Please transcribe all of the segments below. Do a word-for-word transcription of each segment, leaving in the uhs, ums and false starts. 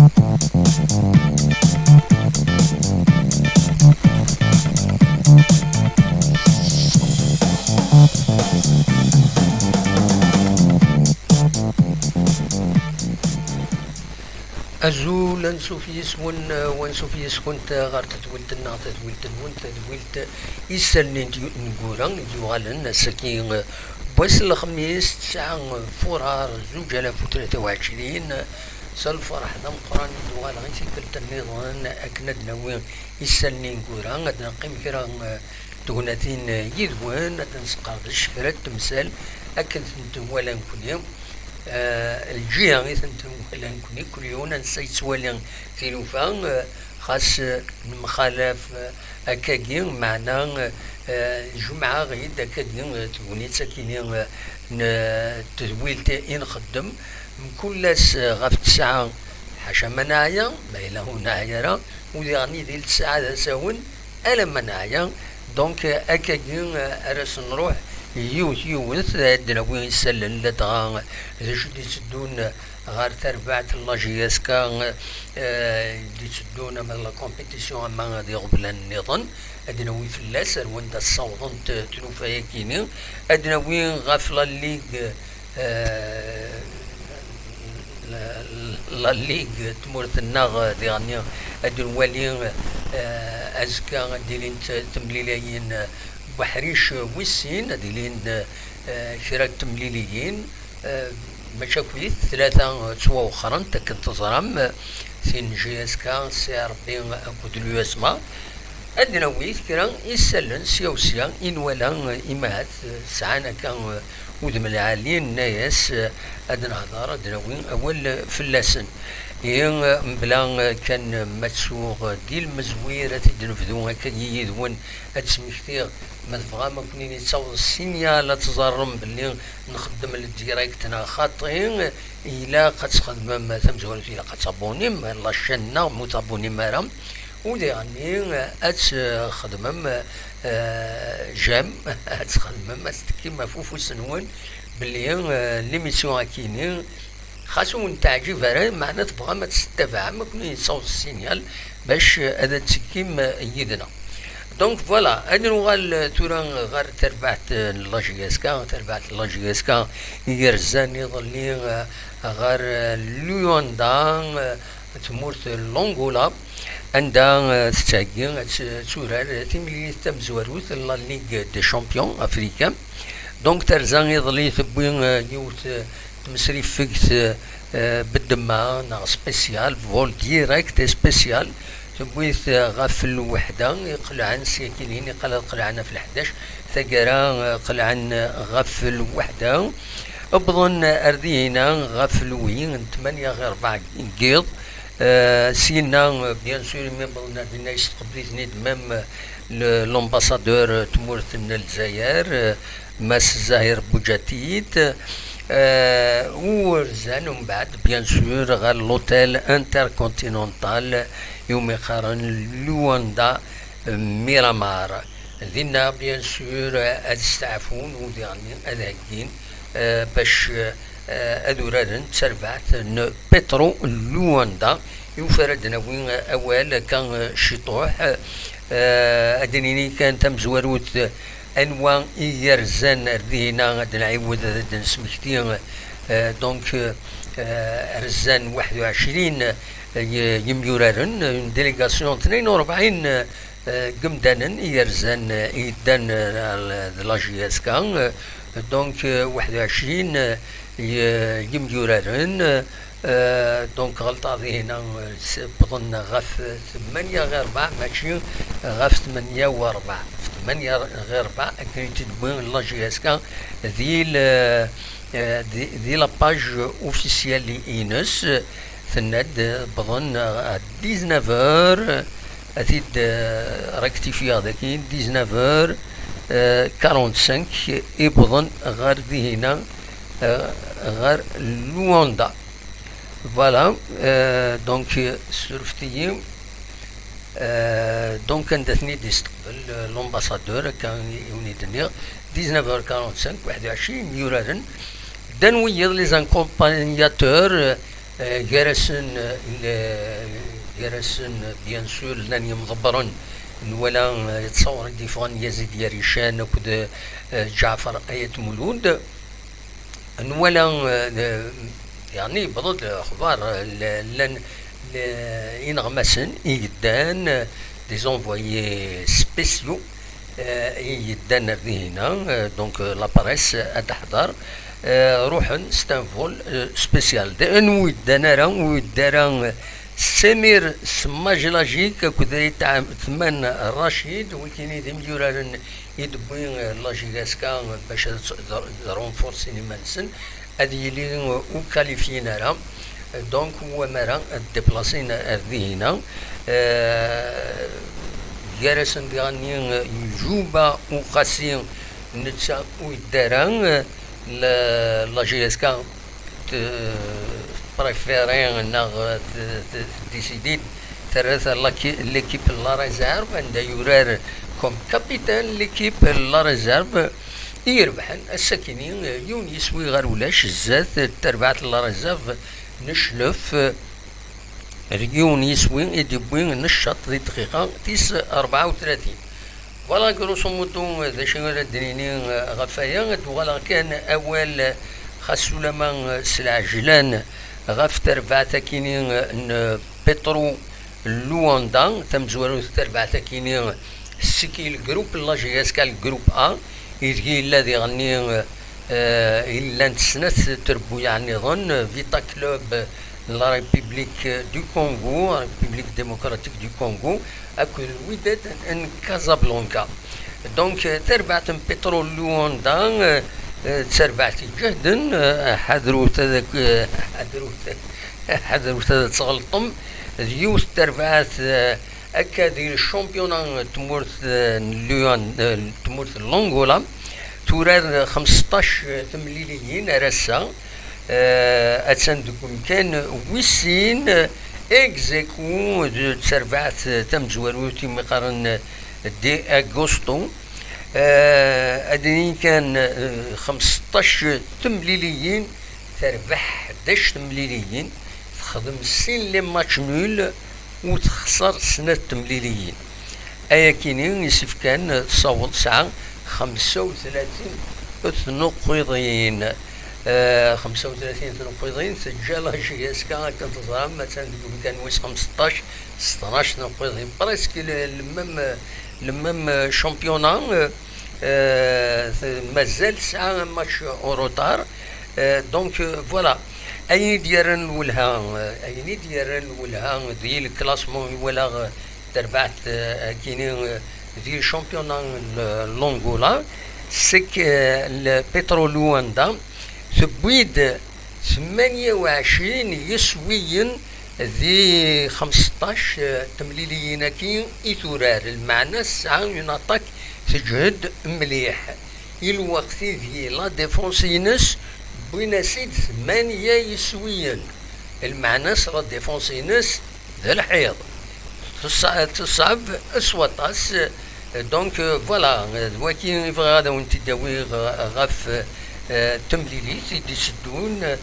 Azul, ansuf yis-wen, eh, wansuf yis-kent, eh, ɣer tedwilt-nneɣ, tadwilt-nwen, tadwilt isallen n d-, ineggura i d-yuɣalen ass-agi, eh, n wass n lexmis, tesɛa, eh, furar zuǧ alaf u tlata u ɛecrin, eh, s lferḥ d ameqqran i d-uɣaleɣ i tikkelt-nniḍen akken ad d-nawi isallen ineggura, ad d-neqqim kra, eh, tegnatin, eh, yid-wen, ad d-nesqerdec kra n temsal akken tent-nwala nekni. Eh, lǧiha i tent-nwala nekni, kul yiwen ansa yettwali tilufa, eh, xas, eh, nemxalaf, eh, akkagi, meɛna, eh, jemɛeɣ-id akkagi, eh, tegnit akini, eh, n tedwilt i nxeddem, mkul ass, eh, ɣef tesɛa, ḥaca ma neɛya, ma yella ur neɛya ara, u diɣen di lesɛa d asawen, alamma neɛya. Donc, eh, akkagi, eh, ara s-nruḥ yiwet yiwet, eh, ad d-nawi isallen, ladɣa d acu d-itteddun ɣer terbaɛt n la J S K, eh, d-itteddun ama d la compétition ama d iɣeblan nniḍen. Ad d-nawi fell-as ar wanda ssawḍent tlufa-yagi-ni. Ad d-nawi ɣef la Ligue, eh, la, la Ligue tmurt-nneɣ, eh, diɣenni ad nwali, eh, azekka ad d-ilint temlilayin, eh, n uḥric wis sin, ad ilin, eh, kra n temliliyin, eh, mačči akkit, tlata, eh, ttwawexxrent akken teẓram, eh, tin n J S K, C R B akked l'U S M A. Ad d-nawi kra isallen sya u sya i nwala, eh, imahat, eh, sɛan akka, eh, udem lɛali, nenna-yas, eh, ad nehder, ad d-nawi awal, eh, fell-asen. Ihi, eh, mebla, eh, kan, eh, ma tsuɣ, eh, di lmezwir, ad t-id-nebdu akka yid-wen, ad d-smektiɣ, ma tebɣam ad ken-in-yettaweḍ ssinyal, ad teẓrem belli nxeddem le direct neɣ xaṭi. Ilaq ad txedmem tamezwarut, ilaq ad tabunim la chaîne-nneɣ, ma ur tabunim ara. U diɣenni ad txedmem, eh, j'aime, ad txedmem, ad tettekkim ɣef ufus-nwen belli, eh, l'émission akini, xas ur wen-teɛǧib ara, meɛna tebɣam ad tt-tettabaɛem, ad ken-in-yettaweḍ ssinyal bac, eh, ad tettekkim, eh, yid-neɣ. Donc voilà, ad nuɣal, eh, tura ɣer terbaɛt, eh, n la J S K, terbaɛt n la J S K i yerzan iḍelli, eh, ɣer, eh, Luanda, eh, tmurt n Langola, anda, eh, tettheggi ad t-, turar timlilit tamezwarut n la Ligue des Champions africains. Donc terza iḍelli tewwi, eh, yiwet, eh, tmesrifegt, eh, beddemma neɣ spécial, vol direct et spécial, tewwi-t, eh, ɣef lweḥda, iqelɛen syakinin, iqal ad qelɛen ɣef leḥdac, taggara, eh, qelɛen, eh, ɣef lweḥda, wwḍen, eh, ar dihina ɣef lwi n tmanya ɣir rebɛa n yiḍ. Eh, syenna, eh, bien sûr, imi wwḍen ar dina yestqbel-iten-id même, eh, le-, l'ambassadeur, eh, tmurt n Lezzayer, eh, Mass Zahir Boujatit, eh, u rzan umbeɛd, bien sûr, ɣer l'hôtel intercontinental iwumi qqaren Luanda Miramar. Dinna, bien sûr, ad steɛfun u diɣenni ad heggin, eh, bac, eh, ad uraren d terbaɛt n Petro Luanda. Iwufar ad d-nawi awal akka, eh, ciṭuḥ, eh, ad d-nini kan tamezwarut, anwa i yerzan ar dihina, ad nɛiwed ad d-nesmekti, eh, donc, eh, rzan waḥed u ɛecrin, eh, y-, yimyuraren, une délégation tnayen u rebɛin, eh, n yimdanen i yerzan, eh, i yeddan, eh, d la J S K, eh, donc, eh, waḥed u ɛecrin, eh, y-, yimyuraren, eh, donc ɣelṭeɣ dihina, eh, s-, wwḍen ɣef tmanya ɣir rebɛa, mačči ɣef tmanya u rebɛa, ɣef tmanya ɣir rebɛa, akken i tt-id-tewwi la J S K di l-, eh, di, di la page officielle ines, eh, tenna-d, eh, wwḍen, eh, à dix-neuf heures, eh, ad t-id, eh, rectifier daki, dix-neuf heures, eh, quarante-cinq, i wwḍen ɣer dihina, eh, ɣer Luanda. Voilà, eh, donc, eh, surfet-iyi. Eh, donc, anda ten-id-isteqbel, eh, l'ambassadeur, akka i wen-id-nniɣ, dix-neuf heures quarante-cinq, waḥed u ɛecrin myuraren, ddan wiyiḍ, les accompagnateurs, eh, Eh, gar-asen, eh, le-, gar-asen, bien sûr, llan yimḍebbren. Nwala, eh, yettṣawar i d-yeffɣen Yazid Yarican akked, eh, Ǧaɛfar Ayat Mulud. Nwala, eh, le-, yeɛni yewweḍ-d lexbar, eh, le-, llan le-, ineɣmasen i yeddan, eh, des envoyés spéciaux, eh, i yeddan ar dihina, eh, donc, eh, la presse ad d-teḥḍer, eh, ruḥen, c'est un vol, eh, spécial. D-, anwa ur yeddan ara, ur yedda ara, eh, Semir Smajlajik akked Ayt Ɛetman Racid, wikini d imyuraren i d-wwi, eh, la J S K bac ad s-, d-, d-renforcin iman-nsen, ad yili ur qualifyin ara, donc wamara ad déplacin ar dihina. Eh, gar-asen diɣenni Juba Uqasi, netta ur yedda ara, la, la J S K t-, préféri neɣ t-, t-, décidi terra-t à la ki-, l'équipe n la réserve, anda yurar comme capitaine l'équipe n la réserve, i irebḥen ass-akini yiwen yiswi ɣer ulac zdat terbaɛt n la réserve n Cclef, d yiwen yiswi i d-yewwi Neccaṭ di dqiqa tis rebɛa u tlatin. Voilà, grosso modo, d acu ara d-nini, eh, ɣef waya. Ad d-uɣaleɣ kan awal, eh, xas ulama, eh, s lɛejlan, ɣef terbaɛt-akini, eh, n Petro Luanda, tamezwarut n terbaɛt-akini, seg le groupe n la J S K, le groupe A, ideg yella diɣenni, eh, eh, i llant snat trebbuyaɛ nniḍen, Vita Club n la République du Congo, République démocratique du Congo, akked Wydad n Casablanca. Donc, eh, tarbaɛt n Petro Luanda, eh, eh, d tarbaɛt iǧehden, eh, ḥadrut ad ak-, eh, ḥadrut, ḥadrut ad tɣelṭem, d yiwet n terbaɛt, eh, akka di championnat n tmurt, eh, n Luan-, eh, n tmurt n Langola. Turar xmesṭac temliliyin ar ass-a. Eh, attan deg umkan wis sin, eh, ex aequo d terbaɛt tamezwarut imi qqaren, eh, De Agosto. Eh, ad nini kan, eh, xmesṭac temliliyin, terbeḥ ḥdac temliliyin, texdem sin les matchs nuls, u texṣer snat temliliyin. Ayakini isefkan tessaweḍ tesɛa xemsa u tlatin tnuqqiḍin. Eh, xemsa u tlatin tnuqqiḍin teǧǧa la J S K, akken teẓram, attan deg umkan wis xmesṭac s tnac tnuqqiḍin. Presque le, le même, le même championnat, eh, eh, mazal tesɛa un match en retard. Eh, donc, eh, voilà. Ayen i d-yerran lwelha, eh, ayen i d-yerran lwelha di le classement i walaɣ, eh, terbaɛt, eh, akini, eh, di championnat n Langola, c'est que, eh, le Petro Luanda tewwi-d tmanya u ɛecrin yiswiyen di xmesṭac, eh, temliliyin-agi i turar. Lmeɛna tesɛa une attaque teǧhed mliḥ. I lweqt ideg la défense-ines wwin-as-id tmanya yiswiyen. Lmeɛna-s la défense-ines d lḥiḍ. Teṣ-, teṣɛeb s waṭas. Donc, euh, voilà, d waki i bɣiɣ ad awen-t-id-awiɣ ɣef, euh, temlilit i d-iteddun.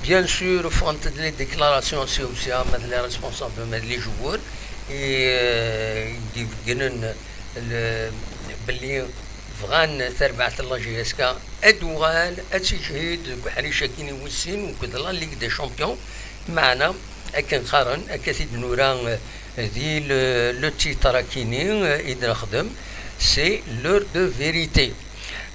Bien sûr, ffɣent-d les déclarations si usiɣ ma d les responsables, ma d les joueurs, i, euh, i d-ibeggnen le-, belli bɣan tarbaɛt n la J S K ad d-tuɣal ad tiǧhid deg uḥric-agi n wis sin akked la Ligue des Champions. Meɛna, akken qqaren, akka t-id-nura, eh, di le, le titre akini, eh, i d-nexdem, c'est l'heure de vérité.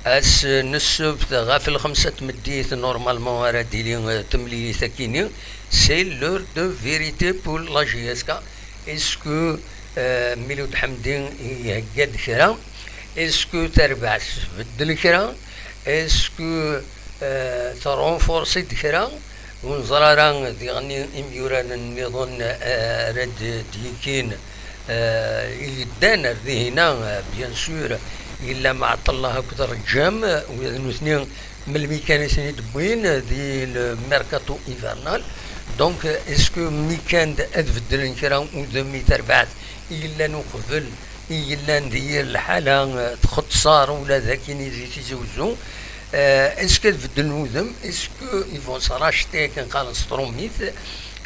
Ass n ssebt ɣef lxemsa n tmeddit, normalement, ara d-tili, eh, temlilit akini, c'est l'heure de vérité pour la J S K. Est-ce que, euh, Miloud Ḥemdi ihegga-d kra? Est-ce que tarbaɛt tbeddel kra? Est-ce que, euh, trenforce-d kra? Ur neẓri ara diɣen imyuraren nniḍen, euh, ara d-, d-yekkin, euh, i yeddan ar dihina, euh, bien sûr, yella Mɛeṭṭellah akked Reǧǧam, euh, ula d nutni melmi kan i ten-id-wwin di le mercato hivernal. Donc, est-ce que mi kan d-, ad beddlen kra udem i terbaɛt i yellan uqbel, i yellan di yir lḥala, eh, txeṣṣar ula d akin i di Tizi Wezzu? Eh, est-ce que ad beddlen udem? Est-ce que ils vont se racheter akken qqaren s trumit?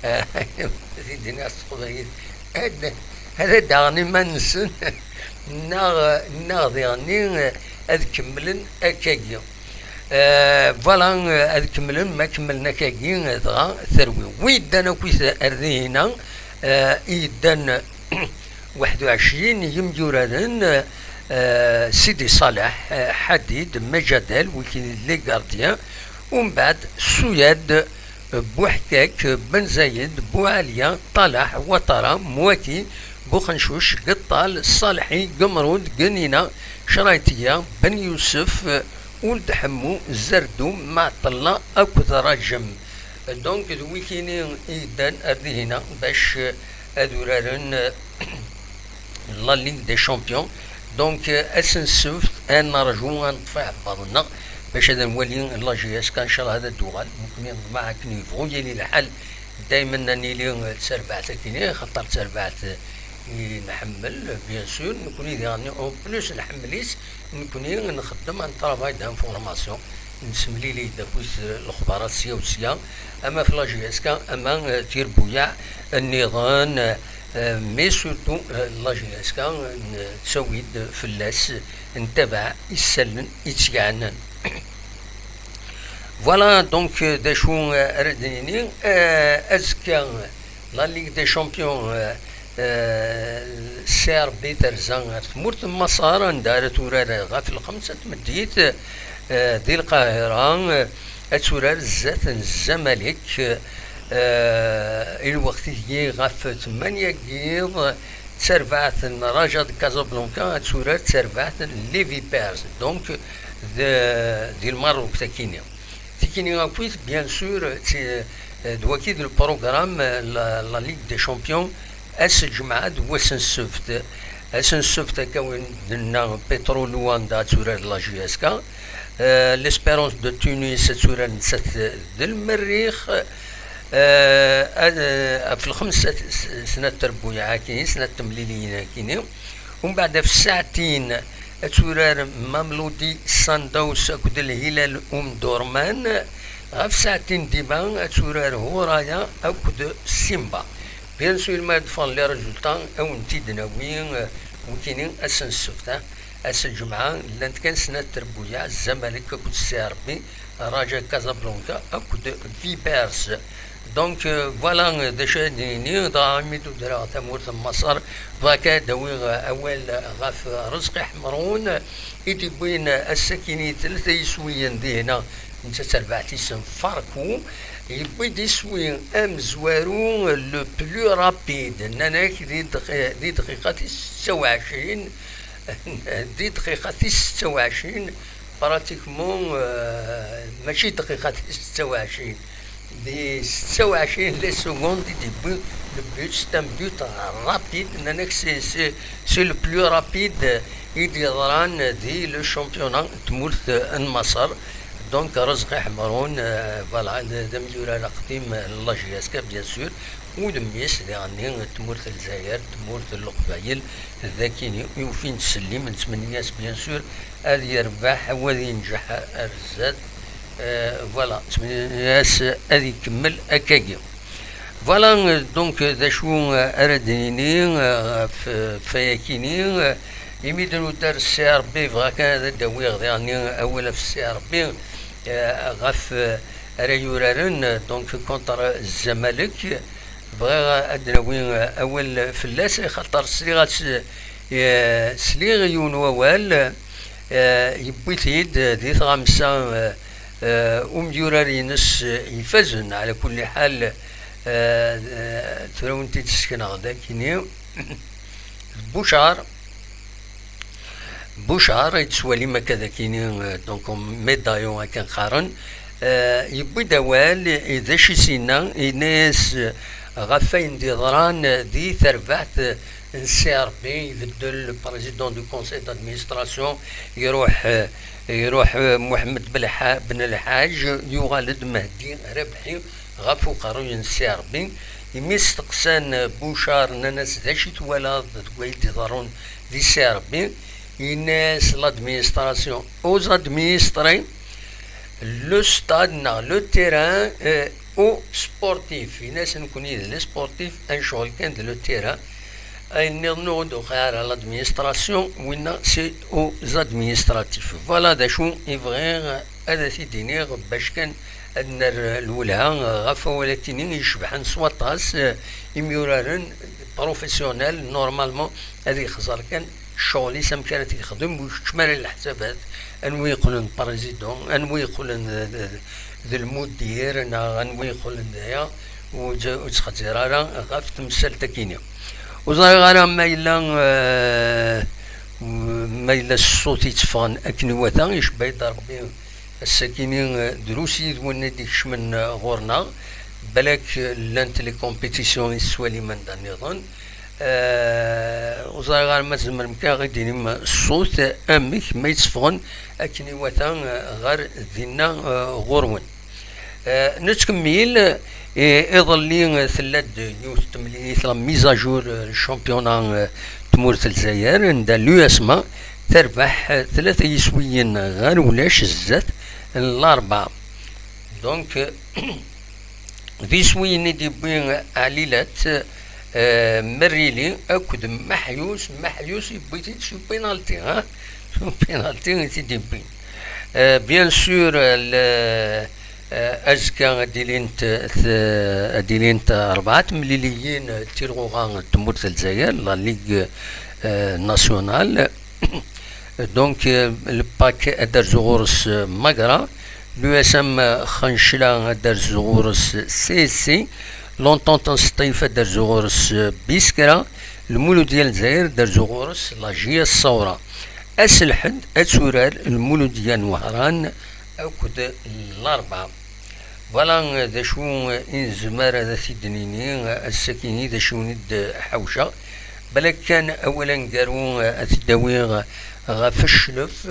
Di ddin-a s teqbaylit, ad, ad daɣen iman-nsen, neɣ, neɣ diɣen ad kemmlen akkagi. Eh, voilà, eh, ad kemmlen, ma kemmlen akkagi, eh, dɣa terwi. Wi yeddan akkit ar dihina, eh, i yeddan waḥed u ɛecrin yimyuraren, eh, Sidi Saleh, eh, Hadid, Mejadel, wiki d les gardiens, umbeɛd Suyad, Buḥkak, Ben Zayed, Buɛaliya, Talaḥ, Watara, Mwati, Buxencuc, Geṭṭal, Ṣaleḥi, Gemrud, Genina, Craytiya, Ben Yusef, Uld Ḥemmu, Zerdu, Maɛṭella akked Rajem. Donc, d wikini i yeddan ar dihina bac ad uraren la Ligue des Champions. Donc, ass n ssebt, ad nerju, ad neṭṭef iɛebbaḍ-nneɣ bac ad nwali la J S K, ncallah ad d-tuɣal. Nekkni neḍmeɛ akken yebɣu yili lḥal, daymen ad nili d tarbaɛt akkin, xaṭer d tarbaɛt i nḥemmel, bien sûr. Nekkni diɣen, en plus, nḥemmel-itt. Nekkni nxeddem un travail d'information, nessemlili-d akkit lexbarat sya u sya, ama f la J S K, ama, eh, tirbuyaɛ nniḍen, eh, mais surtout, eh, la J S K, nettawi-d fell-as, ntabaɛ isallen i tt-yeɛnan. Voilà, donc, eh, d acu, eh, ara d-nini, eh, azekka, la Ligue des Champions, eh, eh, C R B terza ɣer tmurt n Maṣer, anda ara turar ɣef lxemsa n tmeddit, eh, di Lqahira, eh, ad turar zdat n Zamalek, eh, i lweqt-agi ɣef tmanya n yiḍ, d tarbaɛt n Raja de Casablanca ad turar d tarbaɛt n Les Vipers, donc, d, di Lmerruk, takini. Tikini akkit, bien sûr, d, d waki d lprogramm, la, la Ligue des Champions, ass n lǧemɛa d wass n ssebt. Ass n ssebt, akka win d-nenna, Petro Luanda ad turar la J S K. Eh, L'Espérance de Tunis ad turar nettat d Lmerrix. Eh, ad, ɣef lxemsa s-, snat terbuyaɛ akini, snat temliliyin akini. Umbeɛd ɣef ssaɛtin ad turar Mamelodi Sundowns akked Lhilal Omdurman. Ɣef ssaɛtin dima ad turar Huraya akked Simba. Bien sûr, ma d-ffɣen les résultats, ad wen-t-id-nawi, eh, wikini ass n ssebt, eh. Ass n lǧemɛa, llant kan snat terbuyaɛ, Zamalek akked C R B, Raja Casablanca akked Vipers. Donc, euh, voilà, euh, d acu ara d-nini, dɣa imi d-udreɣ tamurt n Maṣer, bɣiɣ kan ad d-awiɣ, euh, awal ɣef Rezqi Ḥemrun, i d-yewwin ass-akini tlata yiswiyen dihna, netta d tarbaɛt-is n Farku, yewwi-d iswi amezwaru, le plus rapide, nnan-ak di dqi-, di dqiqa tis setta u ɛecrin, di dqiqa tis setta u ɛecrin, pratiquement, euh, mačči dqiqa tis setta u ɛecrin, di setta u ɛecrin les secondes i d-yewwi le but, c'est un but rapide, nnan-ak c'est, c'est, c'est le plus rapide i d-yeḍran di le championnat n tmurt n Maṣer. Donc, Rezqi Ḥemrun, euh, voilà, d, d amyurar aqdim n la J S K, bien sûr, udem-is diɣenni n tmurt n Lezzayer, tmurt n Leqbayel, d akini i ufin ttsellim, nettmenni-as, bien sûr, ad yerbeḥ, ad yenǧeḥ ar zdat. Euh, voilà, nettmenni-as ad ikemmel akkagi. Voilà, euh, donc, euh, d acu, euh, ara d-nini, euh, ɣef, euh, ɣef wayakini, euh, imi d-nudar C R B, bɣiɣ kan ad d-awiɣ diɣenni awal ɣef C R B, euh, ɣef, euh, ara yuraren, euh, donc, contre Zamalek. Bɣiɣ ad d-nawi, euh, awal fell-as, axaṭer sliɣ-as, euh, sliɣ i yiwen wawal, euh, yewwi-t-id di tɣamsa, euh, euh, umyurar-ines, euh, ifazen, ɛla kulli ḥal, euh, euh, tura wen-t-id-ssekneɣ d akini. D Bucar, Bucar, i d-tettwalim akka d akini, euh, donc, médaillon akken qqaren, euh, yewwi-d awal, i d acu i s-yenna, yenna-yas, euh, ɣef wayen d-yeḍran, euh, di terbaɛt, euh, n C R B, ibeddel le président du conseil d'administration, iruḥ, euh, iruḥ, euh, Mohamed Belha-, Ben Lḥaǧ, yuɣal-d Mehdi Rabḥi ɣef uqerruy n C R B. Imi steqsan Bucar, nnan-as: "D acu i twalaḍ deg wayen d-iḍerrun di C R B?" Yenna-as: "L'administration aux administrés, le stade neɣ le terrain, euh, Aux sportifs, ini-as nekkni d les sportifs, ad necɣel kan d le terrain. Ayen nniḍen ur d-uqiɛ ara l'administration, winna c'est aux administratifs. Voilà d acu i bɣiɣ ad t-id-iniɣ bac kan ad nerr lwelha ɣef wawal-agi-nni icebḥen s waṭas, eh, imyuraren professionnels, normalement ad yexẓer kan ccɣel-is amek ara t-yexdem, ur yekcem ara leḥsabat, anwa yeqqlen d président, anwa yeqqlen d, d, d lmudir, neɣ anwa yeqqlen d aya, ur tt-, ur ttxezzir ara ɣef temsalt-agi-nni. Ur ẓriɣ ara ma yella, eh, ma yella ṣṣut yetteffɣen akken iwata, icebba-yi-d Rebbi ass-agi-nni, eh, drus yid-wen i d-ikecmen, eh, ɣur-neɣ, balak, eh, llant les compétitions i tettwalim anda nniḍen. Eh, ur ẓriɣ ara ma tzemrem kan ad ɣ-id-tinim ṣṣut, amek ma yetteffɣen akken iwata, eh, ɣer dinna, eh, ɣur-wen. Eh, nettkemmil, eh, iḍelli, eh, tella-d yiwet n temlilit, la mise à jour, eh, championnat, eh, tmurt n Lezzayer, anda l'U S M A terbeḥ, eh, tlata yiswiyen ɣer ulac zdat n Larebɛa. Donc, eh, d iswiyen i d-yewwi Ɛlilat, eh, Merrili akked Maḥyus. Maḥyus yewwi-t-id s penalty, ha? S penalty i t-id-yewwi. Eh, bien sûr, le, eh, azekka ad d-ilint, t-, ad d-ilint rebɛa temliliyin, eh, tilɣuɣa n tmurt n Lezzayer, la Ligue, eh, nationale. Donc, euh, le pack ad d-terzu ɣur-s, euh, Magra, l'U S M, euh, Xancla ad d-terzu ɣur-s C S C, l'Entente n Sṭif ad d-terzu ɣur-s, euh, Biskra, Lmuludya n Lezzayer ad d-terzu ɣur-s la J S Ṣawra. Ass n lḥedd ad turar Lmuludya n Wehran akked Larebɛa. Voilà, eh, d acu, eh, i nezmer ad t-id-nini, eh, ass-agi-nni d acu i d-ḥawceɣ. Balak kan awal aneggaru, eh, ad t-id-awiɣ, eh, ɣef cclef.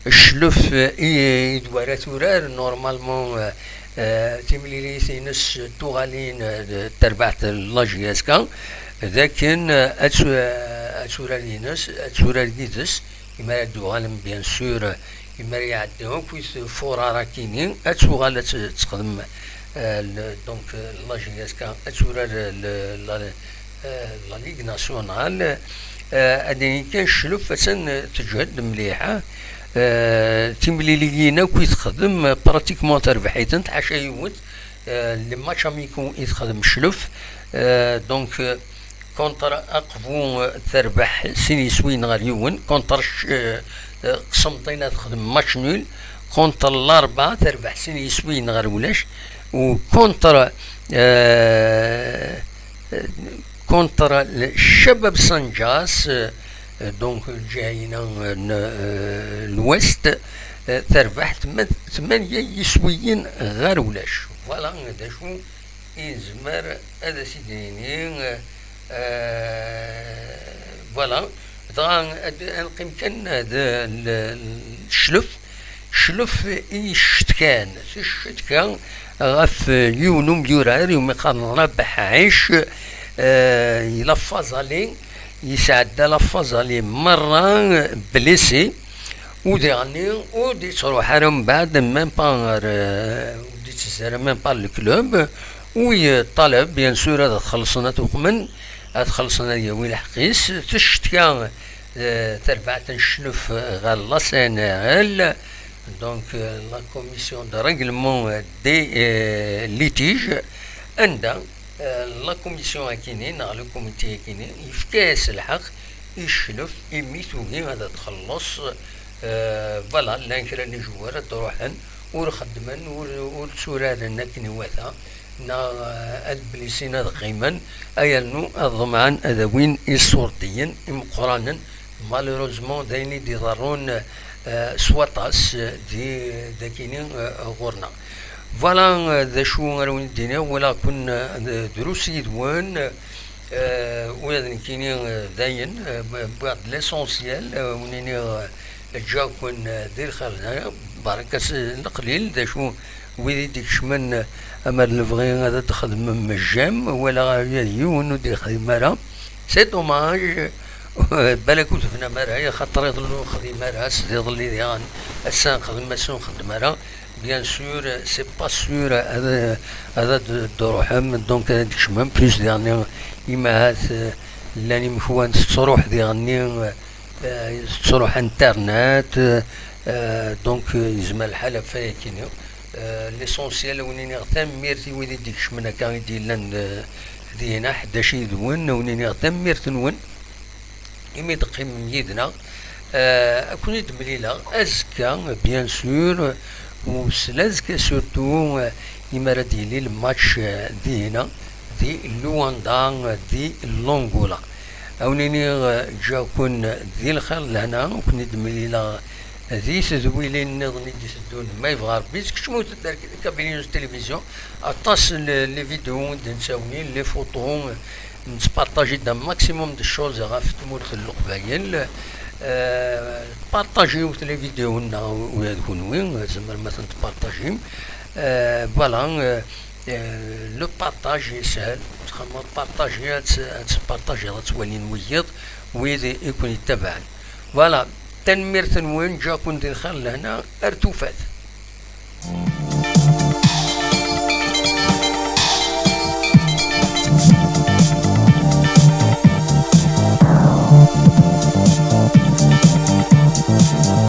Cclef, eh, i, i d-wara turar, normalement, eh, eh, timlilit-ines tuɣalin, eh, d tarbaɛt n la J S K. Dakken, eh, ad tu-, eh, ad turar yines, ad turar yid-s, imi ara d-uɣalen, bien sûr, imi ara iɛeddi akk i tfurar akini, ad tuɣal ad t-, texdem, eh, le, donc, eh, la J S K, ad turar, eh, le, la, eh, la Ligue Nationale. Eh, ad nini kan cclef attan, eh, teǧhed mliḥ. Eh, timliliyin akk i texdem, eh, pratiquement terbeḥ-itent, ḥaca yiwet, eh, les matchs amicaux i texdem cclef. Eh, donc, eh, contre Aqbu, eh, terbeḥ sin yiswiyen ɣer yiwen, contre, eh, eh, Qsenṭina texdem match nul, contre Larebɛa terbeḥ sin yiswiyen ɣer ulac, u contre, eh, eh, contre Cabab Sanjas, eh, donc lǧiha-ina n, eh, l'ouest, eh, terbeḥ tman-, tmanya yiswiyen ɣer ulac. Voilà d acu i nezmer ad as-id-nini, eh, voilà. Dɣa ad, ad neqqim kan d l-, l-, cclef, cclef i ccetkan, s ccetka ɣef yiwen umyurar iwumi qqaren Rabeḥ Ɛic, eh, la Fazali, yesɛedda la Fazali merra blessé, u diɣenni ur d-yettruḥ ara mbeɛd, même pas ɣer, eh, ur d-yettezzi ara même pas le club, u yeṭṭaleb, bien sûr, ad xellṣen, ad t-uqmen, ad xellṣen, ad yawi lḥeqq-is. Teccetka, eh, tarbaɛt n cclef ɣer la C N R L, donc, eh, la commission de règlement des, eh, litiges, anda, eh, la commission akini, neɣ le comité akini, yefka-yas lḥeqq i cclef imi tugi ad txelleṣ, eh, voilà, llan kra n ijewwar ad d-ruḥen, ur xeddmen, ur, ur tturaren akken iwata, neɣ, eh, ad blisin, ad qqimen, ayernu ad ḍemɛen ad awin iṣurdiyen imeqqranen. Malheureusement, d ayen i d-iḍerrun, eh, s waṭas, eh, di, dagini, eh, ɣur-neɣ. Voilà, eh, d acu ara wen-d-iniɣ, walaɣ-ken, eh, d-, drus yid-wen, eh, ula d nekkini, eh, dayen, eh, wwiɣ-d l'essentiel, eh, wen-iniɣ, eh, ǧǧiɣ-ken, eh, di lxir, eh, barka s leqlil, d acu wid i d-ikecmen, eh, ama d lebɣi ad d-xedmem j'aime, walaɣ aya d yiwen ur d-yexdim ara. C'est dommage. Balak ur tebnam ara, axaṭer iḍelli ur nexdim ara, s d iḍelli diɣen, ass-a nexdem, ass ur nxeddem ara. Bien sûr, c'est pas sûr ad, ad, ad d-truḥem, donc ad d-kecmem, plus diɣenni imahat, euh, llan imekwan tettruḥ diɣenni, euh, tettruḥ internet, euh, donc, euh, yezmer lḥal ɣef wayakini. Euh, l'essentiel, ad wen-iniɣ tanemmirt i wid i d-ikecmen akka i d-yellan, euh, dinna, ḥdac yid-wen, ad wen-iniɣ tanemmirt-nwen imi d-teqqimem yid-neɣ. Euh, ad ken-id-mlileɣ azekka, bien sûr, u s l'azekka surtout, euh, imi ara d-yili le match, euh, dinna, di Luanda, di l'Angola. Ad wen-iniɣ, euh, ǧǧiɣ-ken di lxir d lehna, u ken-id-mlileɣ di tedwilin nniḍen i d-iteddun, ma yebɣa Rebbi. Tkecmemt-d ar Kabylie News Télévision, aṭas n les vidéos i d-nettawi, les photos, nettpartaji-d un maximum de choses ɣef tmurt n Leqbayel. Euh, partajiwt les vidéos-nneɣ, ula d kunwi tzemrem ad tent-tpartajim. Euh, voilà, euh, euh, le partage yeshel, txedmeḍ partaji, ad tt-, ad tpartajiḍ, ad tt-walin wiyiḍ, wid i ken-ittabaɛen. Voilà, tanemmirt-nwen, ǧǧiɣ-ken di lxir lehna, ar tufat.